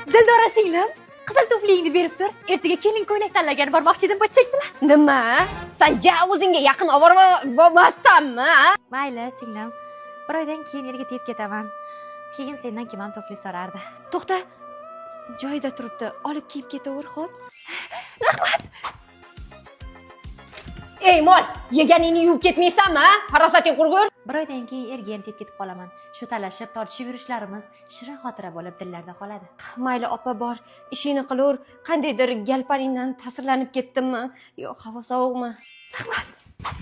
Dildora singlim, qizil tuflingni berib tur. Ertaga kelin ko'ylak tanlagani bormoqchi edim, pochchak bilan. Nima? San ja o'zingga yaqin obormassanmi, a? Mayli, singlim. Bir oydan keyin erga tegib ketaman. Keyin sendan kim ham tufli so'rardi. To'xta. Joyida turibdi. Olib kiyib ketaver, xo'p? Rahmat. Ey mol, yeganingni yuvib ketmaysanmi, a? Farosating qurg'ur. Bir oydan keyin erga ham tegib ketib qolaman. Shu talashib, tortishib yurishlarimiz shirin xotira bo'lib dillarda qoladi. Mayli opa, bor, ishingni qilaver. Qandaydir galparingdan ta'sirlanib ketdimmi? Yo'q, havo sovuqmi? Rahmat.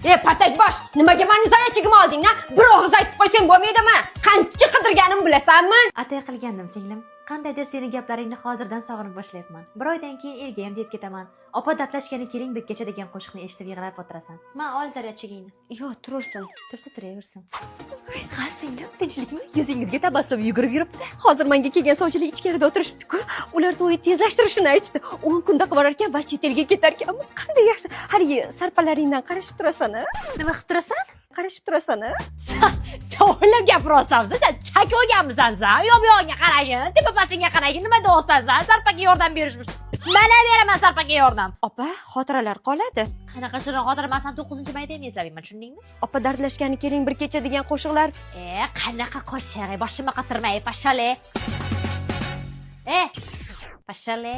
Ey patakbosh, nimaga mani zaryadchigimni olding, na? Bir og'iz aytib qo'ysang bo'lmaydimi? Qancha qidirganimni bilasanmi? Atay qilgandim, singlim. Qandaydir seni gaplaringni hozirdan sog'inib boshlayapman. Bir oydan keyin erga ham deb ketaman. Opa dardlashgani keling bekkacha degan qo'shiqni eshitib yig'lab o'tirasan. Ma, ol zaryadchigingni. Yo'q, turursin. Tursa turaversin. Ha, singlim, tinchlikmi? Yuzingizga tabassum yugurib yuribdi. Hozir menga kelgan sovchilar ichkarida o'tirishibdi-ku. Ular to'yni tezlashtirishini aytishdi. 10 kunda qilib borar ekan va chet elga ketar ekanmiz. Qanday yaxshi. Haligi sarpalaringdan qarashib turasan, a? Nima qilib turasan? Qarashib turasan, a? Savolab gapiryapsan, sen chak olganmisan san? Yo bu yog'ingga qaragin, tepa pastingga qaragin, nima deyapsan san? Sarpaga yordam berishmish. Mana beraman sarpaga yordam. Opa, xotiralar qoladi. Qanaqa shirin xotira, man sani 9-mayda ham eslamayman, tushundingmi? Opa, dardlashgani keling bir kecha degan qo'shiqlar. E, qanaqa qo'shiq? Boshimni qotirmay, пошли. E, пошли.